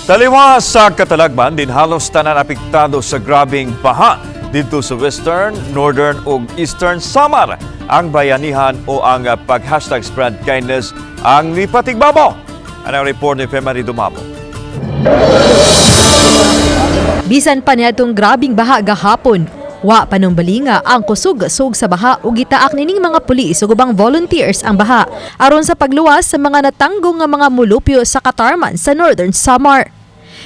Taliwa sa katalagman, din halos tanan apektado sa grabeng baha didto sa Western, Northern ug Eastern Samar. Ang bayanihan o ang pag-#SpreadKindness ang nipatigbabaw. Ang report ni Femary Dumabo. Bisan pa niadtong grabing baha gahapon, wa panumbalinga ang kusog-sug sa baha ug gitaak nining mga pulis ug ubang volunteers ang baha aron sa pagluwas sa mga natanggong nga mga mulupyo sa Katarman sa Northern Samar.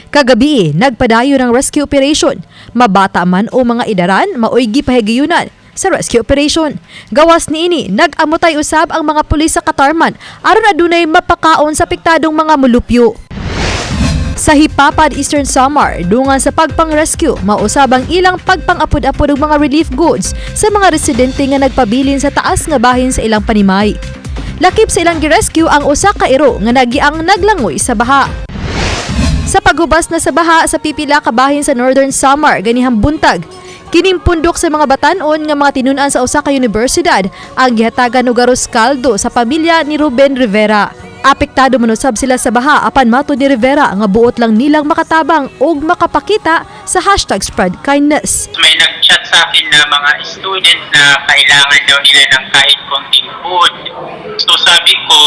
Kagabi, nagpadayon ang rescue operation. Mabata man o mga idaran, maoy gipahigayunan sa rescue operation. Gawas niini, nag-amutay usab ang mga pulis sa Katarman aron adunay mapakaon sa apektadong mga mulupyo. Sa Jipapad, Eastern Samar, dungan sa pagpang-rescue, mausab ang ilang pagpang-apod-apod og mga relief goods sa mga residente nga nagpabilin sa taas nga bahin sa ilang panimay. Lakip sa ilang gi-rescue ang usa ka iro nga nagiang naglangoy sa baha. Sa paghubas na sa baha sa pipila ka bahin sa Northern Samar ganihang buntag, kining pundok sa mga batanon nga mga tinun-an sa usa ka universidad ang gihatagan og aros kaldo sa pamilya ni Ruben Rivera. Apektado man usab sila sa baha, apan matod ni Rivera nga buot lang nilang makatabang og makapakita sa #SpreadKindness. May nag-chat sa akin na mga student na kailangan daw nila ng kahit konting food. So sabi ko,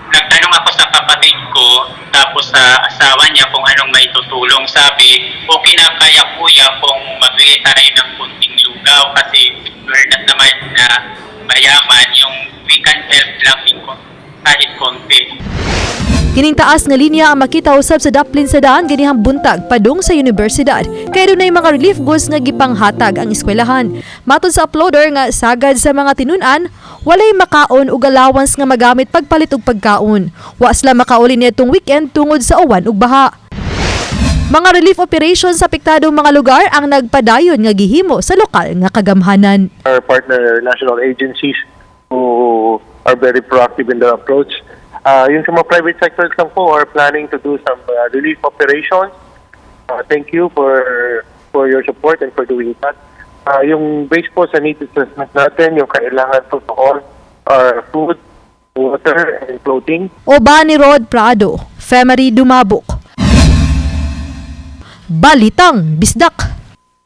nagtanong ako sa kapatid ko, tapos sa asawa niya kung anong maitutulong. Sabi, "Okay na kaya, kuya, kung magbigay tayo ng konting lugaw kasi we're not naman na mayaman, yung we can help lang in kahit konti." Kining taas nga linya ang makita usab sa daplin sa daan ganihang buntag padung sa universidad kay dunay mga relief goods nga gipanghatag ang eskwelahan. Matod sa uploader nga sagad sa mga tinun-an, walay makaon ug allowance nga magamit pagpalit og pagkaon. Wa sila makauli niadtong weekend tungod sa uwan ug baha. Mga relief operations sa apektadong mga lugar ang nagpadayon nga gihimo sa lokal nga kagamhanan. Our partner national agencies who are very proactive in their approach. Yung sa mga private sectors lang po are planning to do some relief operations. Thank you for your support and for doing that. Yung base po sa need assessment natin, yung kailangan po to all are food, water, and clothing. Uban ni Rod Prado, Femery Dumabok. Balitang Bisdak.